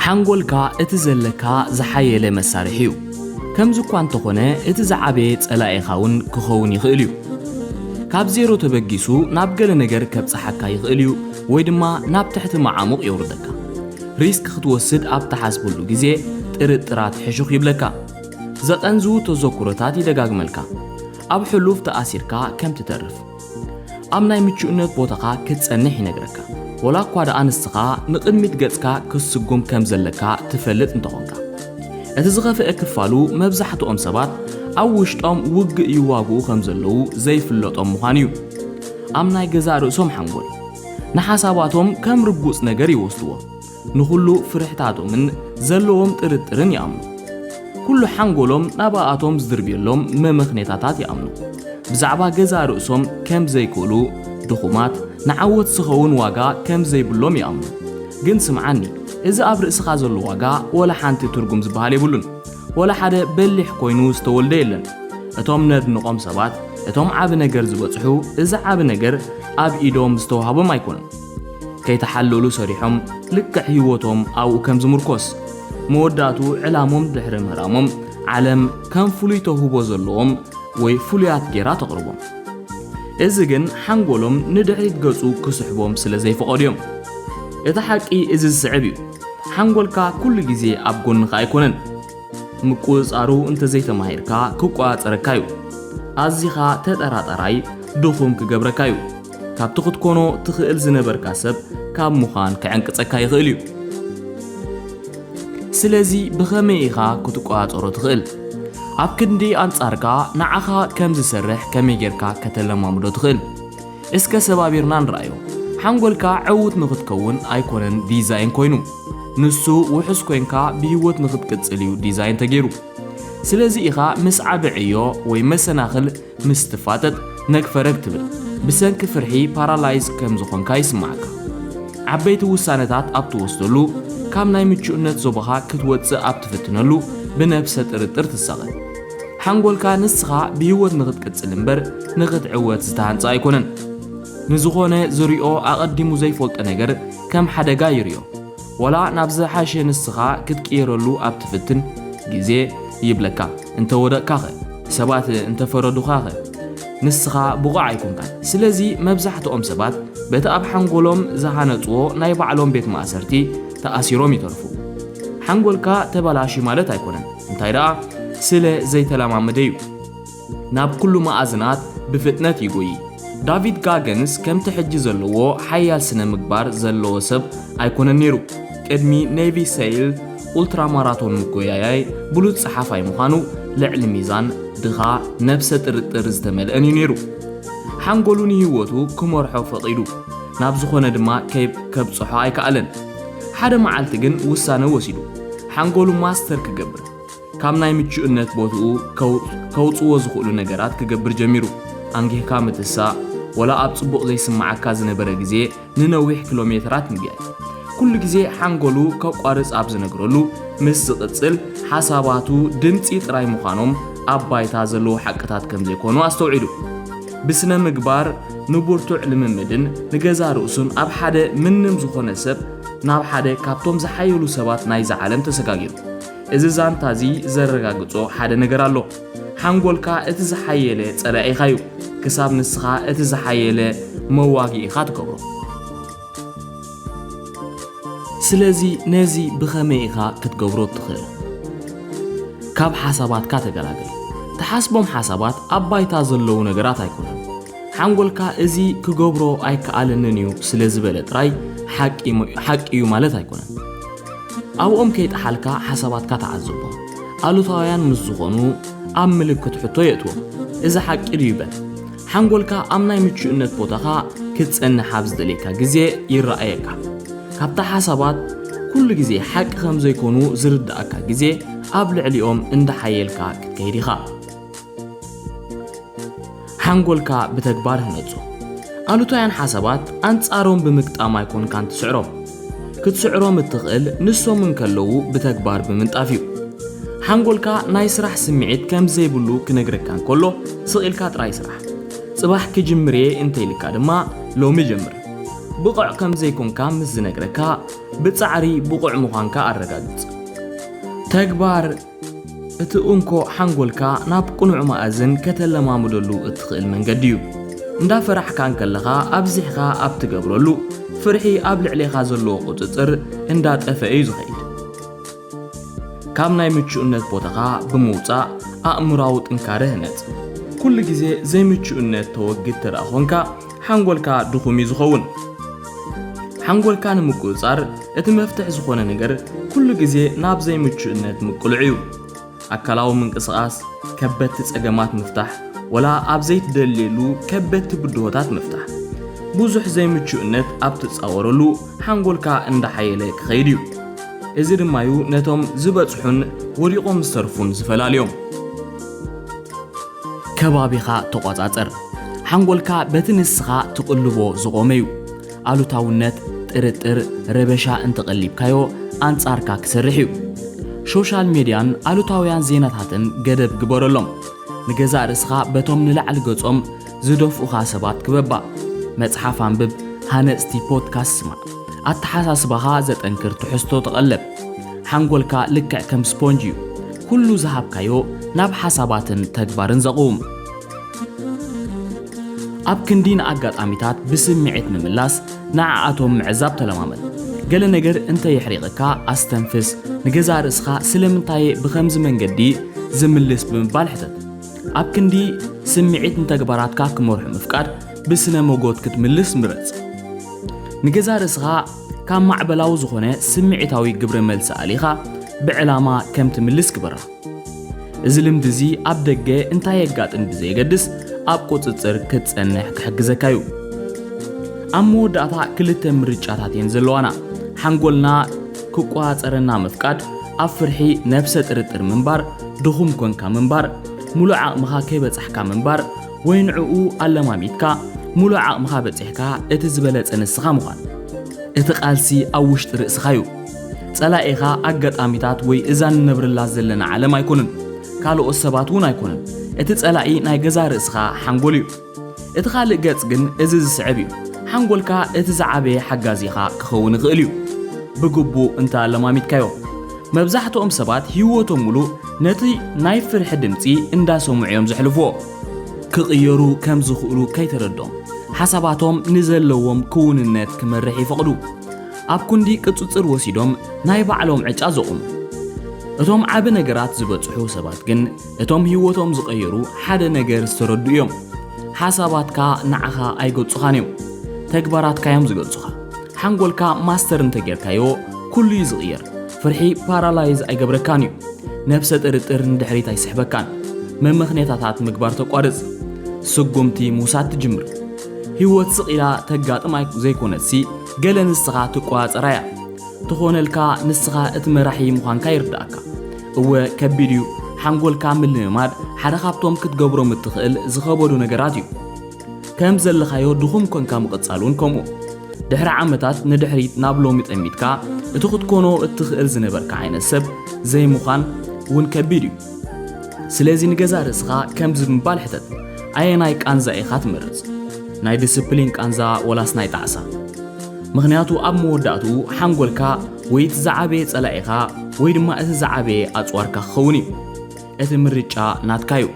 ሓንጎልካ እቲ ዘለካ ዝሓየለ መሳርሒ እዩ። ከምዚ እኳ እንተኾነ፣ እቲ ዝዓበየ ጸላኢኻ እውን ክኸውን ይኽእል እዩ። ካብ ዜሮ ተበጊሱ ናብ ገለ ነገር ከብጽሓካ ይኽእል እዩ፣ ወይ ድማ ናብ ትሕቲ መዓሙቕ የውርደካ። ሪስክ ክትወስድ ኣብ ትሓስበሉ ግዜ፣ ጥርጥራት ሕሹኽ ይብለካ። ዘቐንዝዉ ተዘክሮታት ይደጋግመልካ። ኣብ ሕሉፍ ተኣሲርካ ከም ትተርፍ፣ ኣብ ናይ ምቹእነት ቦታኻ ክትጸንሕ ይነግረካ። ወላ እኳ ደኣ ንስኻ ንቕድሚት ገጽካ ክትስጉም ከም ዘለካ ትፈልጥ እንተኾንካ። እቲ ዝኸፍአ ክፋሉ፣ መብዛሕትኦም ሰባት ኣብ ውሽጦም ውግእ ይዋግኡ ከም ዘለዉ ዘይፍለጦም ምዃኑ እዩ። ኣብ ናይ ገዛእ ርእሶም ሓንጎል፣ ንሓሳባቶም ከም ርጉጽ ነገር ይወስድዎ። ንኹሉ ፍርሕታቶምን ዘለዎም ጥርጥርን ይኣምኑ። ኩሉ ሓንጎሎም ናብኣቶም ዝድርብየሎም መመኽኔታታት ይኣምኑ። ብዛዕባ ገዛእ ርእሶም ከም ዘይክእሉ፣ ድኹማት፣ ንዓወት ዝኸውን ዋጋ ከም ዘይብሎም ይኣምኑ። ግን ስምዓኒ፣ እዚ ኣብ ርእስኻ ዘሎ ዋጋ ወላ ሓንቲ ትርጉም ዝበሃል የብሉን። ወላ ሓደ በሊሕ ኮይኑ ዝተወልደ የለን። እቶም ነድንቖም ሰባት፣ እቶም ዓቢ ነገር ዝበጽሑ፣ እዚ ዓቢ ነገር ኣብ ኢዶም ዝተዋህቦም ኣይኮነን። ከይተሓለሉ ሰሪሖም፣ ልክዕ ህይወቶም ኣብኡ ከም ዝምርኮስ፣ መወዳእትኡ ዕላሞም ድሕሪ ምህራሞም፣ ዓለም ከም ፍሉይ ተውህቦ ዘለዎም ወይ ፍሉያት ጌራ ተቕርቦም። እዚ ግን ሓንጎሎም ንድሕሪት ገጹ ክስሕቦም ስለ ዘይፈቐዱ እዮም። እቲ ሓቂ እዚ ዝስዕብ እዩ። ሓንጎልካ ኩሉ ግዜ ኣብ ጎንኻ ኣይኮነን። ምቁጽጻሩ እንተዘይተማሂርካ ክቆጻጸረካ እዩ። ኣዚኻ ተጠራጣራይ፣ ድኹም ክገብረካ እዩ። ካብቲ ክትኮኖ ትኽእል ዝነበርካ ሰብ ካብ ምዃን ክዕንቅጸካ ይኽእል እዩ። ስለዚ ብኸመይ ኢኻ ክትቆጻጸሮ ትኽእል? ኣብ ክንዲ ኣንጻርካ ንዓኻ ከም ዝሰርሕ ከመይ ጌርካ ከተለማምዶ ትኽእል? እስከ ሰባቢርና ንርኣዮ። ሓንጎልካ ዕዉት ንኽትከውን ኣይኮነን ዲዛይን ኮይኑ። ንሱ ውሑስ ኮንካ ብህይወት ንኽትቅጽል እዩ ዲዛይን ተገይሩ። ስለዚ ኢኻ ምስ ዓቢ ዕዮ ወይ መሰናኽል ምስ ትፋጠጥ ነግፈረግ ትብል። ብሰንኪ ፍርሒ ፓራላይዝ ከም ዝኾንካ ይስምዓካ። ዓበይቲ ውሳነታት ኣብ ትወስደሉ፣ ካብ ናይ ምቹእነት ዞባኻ ክትወጽእ ኣብ ትፍትነሉ ብነብሰ ጥርጥር ትሳቐ። ሓንጎልካ ንስኻ ብህይወት ንኽትቅጽል እምበር ንኽትዕወት ዝተሃንጸ ኣይኮነን። ንዝኾነ ዝሪኦ ኣቐዲሙ ዘይፈልጦ ነገር ከም ሓደጋ ይሪኦ። ወላ ናብ ዝሓሸ ንስኻ ክትቅየረሉ ኣብ ትፍትን ግዜ ይብለካ። እንተወደቕካኸ? ሰባት እንተፈረዱኻኸ? ንስኻ ብቑዕ ኣይኮንካን። ስለዚ መብዛሕትኦም ሰባት በቲ ኣብ ሓንጎሎም ዝሃነጽዎ ናይ ባዕሎም ቤት ማእሰርቲ ተኣሲሮም ይተርፉ። ሓንጎልካ ተበላሽዩ ማለት ኣይኮነን። እንታይ ደኣ? ስለ ዘይተለማመደ እዩ። ናብ ኩሉ መኣዝናት ብፍጥነት ይጎዪ። ዳቪድ ጋገንስ ከምቲ ሕጂ ዘለዎ ሓያል ስነ ምግባር ዘለዎ ሰብ ኣይኮነን ነይሩ። ቅድሚ ኔቪ ሰይል ኡልትራ ማራቶን ምጎያያይ ብሉጽ ጸሓፋይ ምዃኑ ልዕሊ ሚዛን፣ ድኻ፣ ነብሰ ጥርጥር ዝተመልአን እዩ ነይሩ። ሓንጎሉ ንህይወቱ ክመርሖ ፈቒዱ፣ ናብ ዝኾነ ድማ ከይ-፣ ከብጽሖ ኣይከኣለን። ሓደ መዓልቲ ግን ውሳነ ወሲዱ፣ ሓንጎሉ ማስተር ክገብር። ካብ ናይ ምቹእነት ቦትኡ ከው-፣ ከውጽዎ ዝኽእሉ ነገራት ክገብር ጀሚሩ። ኣንጊህካ ምትሳእ፣ ወላ ኣብ ጽቡቕ ዘይስምዓካ ዝነበረ ግዜ ንነዊሕ ኪሎ ሜትራት ምግያይ። ኩሉ ግዜ ሓንጎሉ ከቋርጽ ኣብ ዝነግረሉ ምስ ዝቕጽል፣ ሓሳባቱ ድምጺ ጥራይ ምዃኖም ኣብ ባይታ ዘለዉ ሓቅታት ከም ዘይኮኑ ኣስተውዒሉ። ብስነ ምግባር ንብርቱዕ ልምምድን ንገዛ ርእሱን ኣብ ሓደ ምንም ዝኾነ ሰብ ናብ ሓደ ካብቶም ዝሓየሉ ሰባት ናይዛ ዓለም ተሰጋጊሩ። እዚ ዛንታ እዚ ዘረጋግጾ ሓደ ነገር ኣሎ። ሓንጎልካ እቲ ዝሓየለ ጸላኢኻ እዩ፣ ክሳብ ንስኻ እቲ ዝሓየለ መዋግኢኻ ትገብሮ። ስለዚ ነዚ ብኸመይ ኢኻ ክትገብሮ እትኽእል? ካብ ሓሳባትካ ተገላገል። ትሓስቦም ሓሳባት ኣብ ባይታ ዘለዉ ነገራት ኣይኮኑን። ሓንጎልካ እዚ ክገብሮ ኣይከኣለንን እዩ ስለ ዝበለ ጥራይ ሓቂ ሞ-፣ ሓቂ እዩ ማለት ኣይኮነን። ኣብኦም ከይጠሓልካ ሓሳባትካ ተዓዘቦም። ኣሉታውያን ምስ ዝኾኑ ኣብ ምልክት ሕቶ የእትዎም። እዚ ሓቂ ድዩ በል። ሓንጎልካ ኣብ ናይ ምቹእነት ቦታኻ ክትጸንሕ ኣብ ዝደልየካ ግዜ ይረኣየካ። ካብታ ሓሳባት ኩሉ ግዜ ሓቂ ከም ዘይኮኑ ዝርድኣካ ግዜ ኣብ ልዕሊኦም እንዳሓየልካ ክትከይድ ኢኻ። ሓንጎልካ ብተግባር ህነጹ። ኣሉታውያን ሓሳባት ኣንጻሮም ብምግጣም ኣይኮንካን ትስዕሮም። ክትስዕሮም እትኽእል ንሶም እንከለዉ ብተግባር ብምንጣፍ እዩ። ሓንጎልካ ናይ ስራሕ ስምዒት ከም ዘይብሉ ክነግረካ እንከሎ ስቕ ኢልካ ጥራይ ስራሕ። ጽባሕ ክጅምር እየ እንተኢልካ ድማ ሎሚ ጀምር። ብቑዕ ከም ዘይኮንካ ምስ ዝነግረካ፣ ብጻዕሪ ብቑዕ ምዃንካ ኣረጋግጽ። ተግባር እቲ እንኮ ሓንጎልካ ናብ ቅኑዕ መኣዝን ከተለማምደሉ እትኽእል መንገዲ እዩ። እንዳፈራሕካ እንከለኻ ኣብዚሕካ ኣብ ትገብረሉ፣ ፍርሒ ኣብ ልዕሌኻ ዘለዎ ቁጽጽር እንዳጠፈአ እዩ ዝኸይድ። ካብ ናይ ምቹእነት ቦታኻ ብምውጻእ ኣእምራዊ ጥንካረ ህነጽ። ኩሉ ግዜ ዘይምቹእነት ተወግድ ተደኣ ኾንካ ሓንጎልካ ድኹም እዩ ዝኸውን። ሓንጎልካ ንምቁጽጻር እቲ መፍትሕ ዝኾነ ነገር ኩሉ ግዜ ናብ ዘይምቹእነት ምቅልዑ እዩ። ኣካላዊ ምንቅስቓስ፣ ከበድቲ ጸገማት ምፍታሕ፣ ወላ ኣብ ዘይትደልየሉ ከበድቲ ብድሆታት ምፍታሕ። ብዙሕ ዘይምቹእነት ኣብ ትጻወረሉ ሓንጎልካ እንዳሓየለ ክኸይድ እዩ። እዚ ድማ እዩ ነቶም ዝበጽሑን ወዲቖም ዝተርፉን ዝፈላልዮም። ከባቢኻ ተቖጻጸር። ሓንጎልካ በቲ ንስኻ ትቕልቦ ዝቖመ እዩ። ኣሉታውነት፣ ጥርጥር፣ ረበሻ እንተቐሊብካዮ ኣንጻርካ ክሰርሕ እዩ። ሶሻል ሜድያን ኣሉታውያን ዜናታትን ገደብ ግበረሎም። ንገዛእ ርእስኻ በቶም ንላዕሊ ገጾም ዝደፍኡኻ ሰባት ክበባ። መጽሓፍ ኣንብብ፣ ሃነጽቲ ፖድካስት ስማዕ። ኣተሓሳስባኻ ዘጠንክር ትሕዝቶ ተቐለብ። ሓንጎልካ ልክዕ ከም ስፖንጅ እዩ። ኩሉ ዝሃብካዮ ናብ ሓሳባትን ተግባርን ዘቕውም። ኣብ ክንዲ ንኣጋጣሚታት ብስምዒት ምምላስ፣ ንዓኣቶም ምዕዛብ ተለማመድ። ገለ ነገር እንተ የሕሪቐካ ኣስተንፍስ፣ ንገዛእ ርእስኻ ስለምንታየ ብኸምዚ መንገዲ ዝምልስ ብምባል ሕተት። ኣብ ክንዲ ስምዒት ንተግባራትካ ክመርሑ ምፍቃድ፣ ብስነ መጎት ክትምልስ ምረጽ። ንገዛእ ርእስኻ ካብ ማዕበላዊ ዝኾነ ስምዒታዊ ግብረ መልሲ ኣሊኻ ብዕላማ ከም ትምልስ ግበራ። እዚ ልምዲ እዚ ኣብ ደገ እንታይ የጋጥም ብዘየገድስ ኣብ ቁጽጽር ክትጸንሕ ክሕግዘካ እዩ። ኣብ መወዳእታ ክልተ ምርጫታት እየን ዘለዋና። ሓንጎልና ክቆጻጸረና ምፍቃድ፣ ኣብ ፍርሒ ነብሰ ጥርጥር ምንባር፣ ድኹም ኮንካ ምንባር፣ ሙሉእ ዓቕምኻ ከይበጻሕካ ምንባር፣ ወይ ንዕኡ ኣለማሚድካ ሙሉእ ዓቕምኻ በጺሕካ እቲ ዝበለጸ ንስኻ ምዃን። እቲ ቃልሲ ኣብ ውሽጢ ርእስኻ እዩ። ጸላኢኻ ኣጋጣሚታት ወይ እዛ ንነብረላ ዘለና ዓለም ኣይኮኑን። ካልኦት ሰባት እውን ኣይኮኑን። እቲ ጸላኢ ናይ ገዛ ርእስኻ ሓንጎል እዩ። እቲ ካልእ ገጽ ግን እዚ ዝስዕብ እዩ። ሓንጎልካ እቲ ዝዓበየ ሓጋዚኻ ክኸውን ይኽእል እዩ። ብግቡእ እንተ ኣለማሚድካዮ። መብዛሕትኦም ሰባት ህይወቶም ሙሉእ ነቲ ናይ ፍርሒ ድምጺ እንዳሰምዑ እዮም ዘሕልፍዎ። ክቕየሩ ከም ዝኽእሉ ከይተረድኦም፣ ሓሳባቶም ንዘለዎም ክውንነት ክመርሕ ይፈቕዱ። ኣብ ክንዲ ቅጽጽር ወሲዶም ናይ ባዕሎም ዕጫ ዘቑሙ። እቶም ዓቢ ነገራት ዝበጽሑ ሰባት ግን እቶም ህይወቶም ዝቐየሩ ሓደ ነገር ዝተረዱ እዮም። ሓሳባትካ ንዓኻ ኣይገልጹኻን እዮም። ተግባራትካ እዮም ዝገልጹኻ። ሓንጎልካ ማስተር እንተጌርካዮ ኩሉ እዩ ዝቕየር። ፍርሒ ፓራላይዝ ኣይገብረካን እዩ። ነብሰ ጥርጥር ንድሕሪት ኣይስሕበካን። መመኽኔታታት ምግባር ተቋርጽ። ስጉምቲ ምውሳድ ትጅምር። ህይወት ስቕ ኢላ ተጋጥም ኣይ-፣ ዘይኮነትሲ ገለ ንስኻ ትቆጻጸራ እያ። ትኾነልካ ንስኻ እቲ መራሒ ምዃንካ ይርድኣካ። እወ ከቢድ እዩ። ሓንጎልካ ምልምማድ ሓደ ካብቶም ክትገብሮም እትኽእል ዝኸበዱ ነገራት እዩ። ከም ዘለኻዮ ድኹም ኮንካ ምቕጻል እውን ከምኡ። ድሕሪ ዓመታት ንድሕሪት ናብ ሎሚ ጠሚትካ እቲ ክትኮኖ እትኽእል ዝነበርካ ዓይነት ሰብ ዘይምዃን እውን ከቢድ እዩ። ስለዚ ንገዛእ ርእስኻ ከምዚ ብምባል ሕተት፣ ኣየናይ ቃንዛ ኢኻ ትመርጽ? ናይ ዲስፕሊን ቃንዛ ወላስ ናይ ጣዕሳ? ምኽንያቱ ኣብ መወዳእትኡ ሓንጎልካ ወይ እቲ ዝዓበየ ጸላኢኻ ወይ ድማ እቲ ዝዓበየ ኣጽዋርካ ክኸውን እዩ። እቲ ምርጫ ናትካ እዩ።